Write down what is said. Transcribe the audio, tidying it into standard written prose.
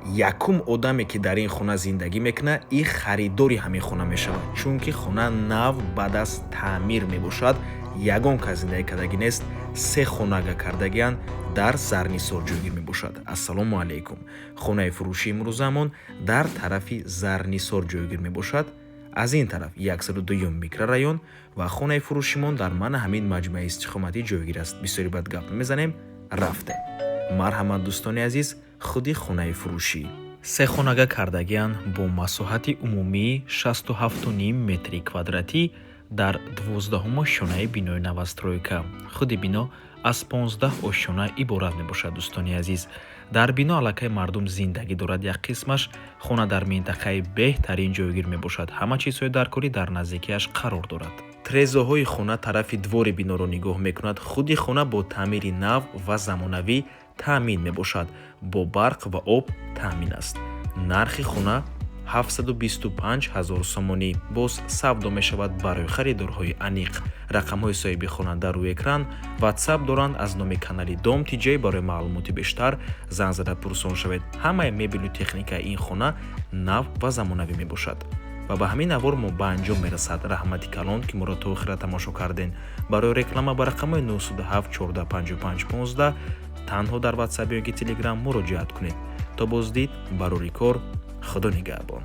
Якум одаме, ки дар ин хона зиндагӣ мекунад, и харидори ҳамин хона мешавад, чунки хона нав, баъд аз таъмир мебошад, ягон кас зиндагӣ кардагӣ нест. Се хонага кардагианд, дар Зарнисор ҷойгир мебошад. Ассалому алайкум! Хонаи фурӯшии имрӯзамон дар тарафи Зарнисор ҷойгир мебошад, аз ин тараф 102 микрорайон, ва хонаи фурӯшимон дар мана ҳамин маҷмӯаи истиқоматӣ ҷойгир аст. Бисёри бад гап мезанем, рафтем. Марҳамат, дӯстони азиз, худи хонаи фурӯшӣ. Се хонага кардагианд бо масоҳати умумии 67,5 метри квадратӣ дар 12-ум ошёнаи бинои новостройка. Худи бино аз 15 ошёна иборат мебошад. Дӯстони азиз, дар бино аллакай мардум зиндагӣ дорад як қисмаш. Хона дар минтақаи беҳтарин ҷойгир мебошад, ҳама чизҳои даркорӣ дар наздикиаш қарор дорад. Трезоҳои хона тарафи двори биноро нигоҳ мекунад. Худи хона бо таъмири нав ва замонавӣ таъмин мебошад, бо барқ ва об таъмин аст. Нархи хона 725 ҳазор сомонӣ, боз савдо мешавад. Барои харидорҳои аниқ рақамҳои соҳиби хона дар рӯи экран, Ватсап доранд. Аз номи канали Дом Тиҷей барои маълумоти бештар занг зада пурсон шавед. Ҳамаи мебелу техникаи ин хона нав ва замонавӣ мебошад. Ва ба ҳамин навор мо ба анҷом мерасад. Раҳмати калон, ки моро то охира тамошо кардем. Барои реклама ба рақамҳои 907 14 55 15 танҳо дар Ватсап ё ки Телеграм муроҷиат кунед. То боздид, барори кор, Худо нигаҳбон.